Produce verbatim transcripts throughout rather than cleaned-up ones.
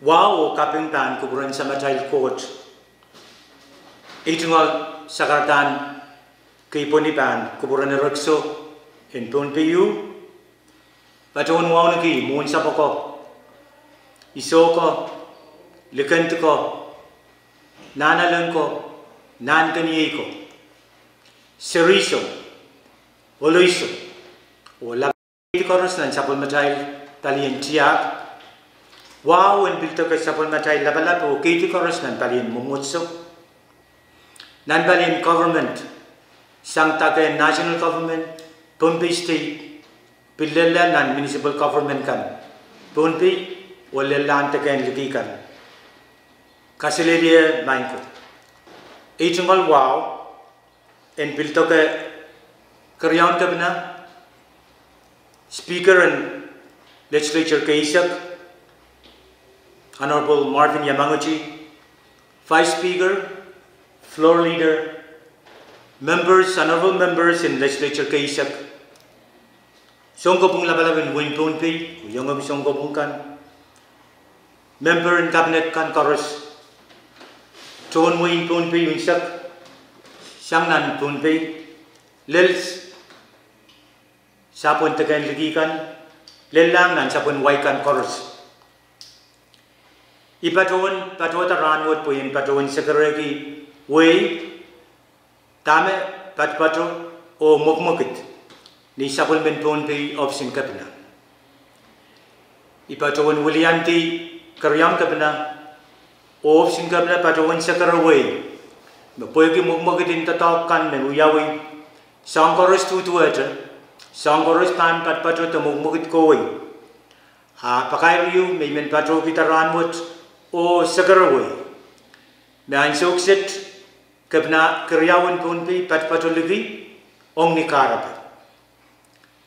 Wahu oh kaping pahn kupwuren Samatail Koht. Ei tungoal sakaradahn keipweni pahn kupwuren erekiso en Pohnpei ieu, patohwan wauneki mwohn sapwoko, iso ko, likend ko, nahnalek ko, nahnkeniei ko, seriso, olohiso, oh lap- keidi koaros nan sapwellimatail palien tiahk. Wahu en pil doke sapwellimatail lapalap oh keidi koaros nan palien mwomwohdiso, nan palien government, sang dake national government, Pohnpei State, pil lella nan municipal government kan Pohnpei, oh lellahng dekehn liki kan. Kaselehlie maing ko. Ei tungoal wahu en pil doke keriaun kepina, Speaker en Legislature keisek, Honorable Marvin Yamaguchi, Vice Speaker, Floor Leader, members, honorable members en Legislature keisek, sounkopwung lapalap en wehin Pohnpei, oh iengehki sounkopwung kan, member en cabinet kan koaros, tohn wehin Pohnpei unsek, sang nan Pohnpei, lel sapwen dekehn liki kan, lellahng nan sapwen wai kan koaros. I patohwan patohda rahnwet pwe I en patohwan sekerehki wehi dahme patopato oh mwekmwekid ni sapwellimen Pohnpei ohpis en kepina. I patohwan wiliandi keriaun kepina oh ohpis en kepina patohwan sekere wehi me pwehki mwekmwekid en doadoahk kan me wiawi, soahng koaros duduwehte, soahng koaros pahn patopato de mwekmwekid kohwei. A pakair ieu me I men patohkihda rahnwet oh sekere wehi me ansou kiset kepina keriau en Pohnpei patopato liki ong ni kahrepe.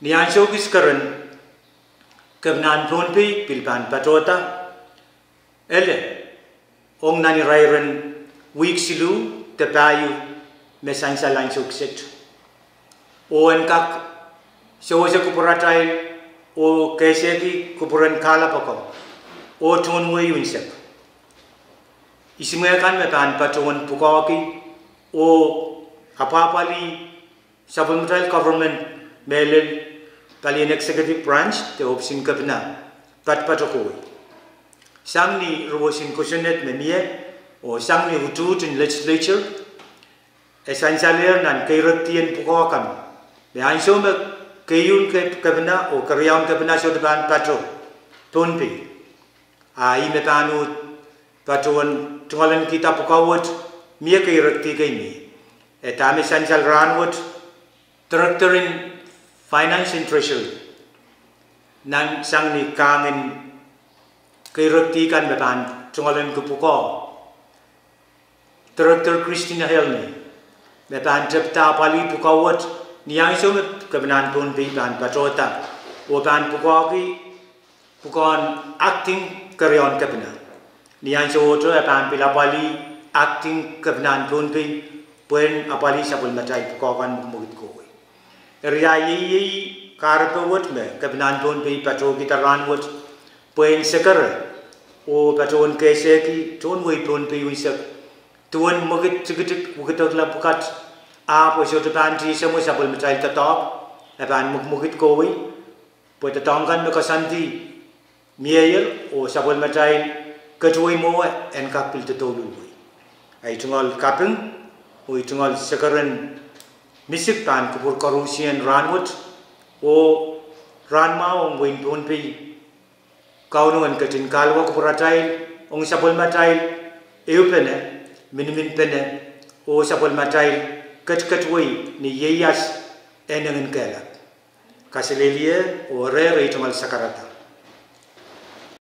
Ni ansou kis keren kepinahn Pohnpei pil pahn patohda ele ong nan irairen wihk siluh de pahieu me sansal ansou kiset, oh en kak sewese kupwuratail oh kehsehki kupwuren kahlap ako oh tohn wehi unsek. Ihs me kan me pahn patohwan pwukoahki oh apwahpwalih sapwellimatail government mehlel palien executive branch de ohpis en kepina patopato kohwei. Sang ni ruwesin kosonned me mie oh sang ni utuht en legislature, e sansalehr nan keirekdien pwukoa kan me ansou me keieun kep-, kepina oh keriaun kepina sohte pahn pato Pohnpei, a ih me pahn uhd patohwan tungoalenkihda pwukoa wet, mie keirekdi kei mie. E dahme sansal rahnwet, Director en Finance and Treasury, nan sang ni kahng en keirekdi kan me pahn tungoalenki pwukoa, Director Christina Helmi, me pahn tepda apwalih pwukoa wet ni ansou me kepinahn Pohnpei pahn patohda oh pahn pwukoahki pwukoahn acting keriaun kepina. Ni ansowohte e pahn pil apwalih acting kepinahn Pohnpei pwehn apwalih sapwellimatail pwukoa kan mwekmwekid kohwei. Eri iei, iei kahrepe wet me kepinahn Pohnpei patohkihda rahnwet pwehn sekere oh patohwan kehsehki tohn wehi Pohnpei unsek duwen mwekid tikitik wikidek lapwukat, ahpw e sohte pahn tihsang sapwellimatail doadoahk, e pahn mwekmwekid kohwei, pwe doadoahk kan me koasoandi mieier oh sapwellimatail ketuwei mwowe en kak pil doadoahk kohwei. Ei tungoal kaping oh ei tungoal sekeren misik pahn kupwur koarusie rahnwet oh rahn mwahu ong wehin Pohnpei. Kauno en ketin kahluwa kupwuratail ong sapwellimatail ehupene, miniminpene, oh sapwellimatail ketiket wei ni ieias en enginkehlap. Kaselehlie oh reh ei tungoal sakarada.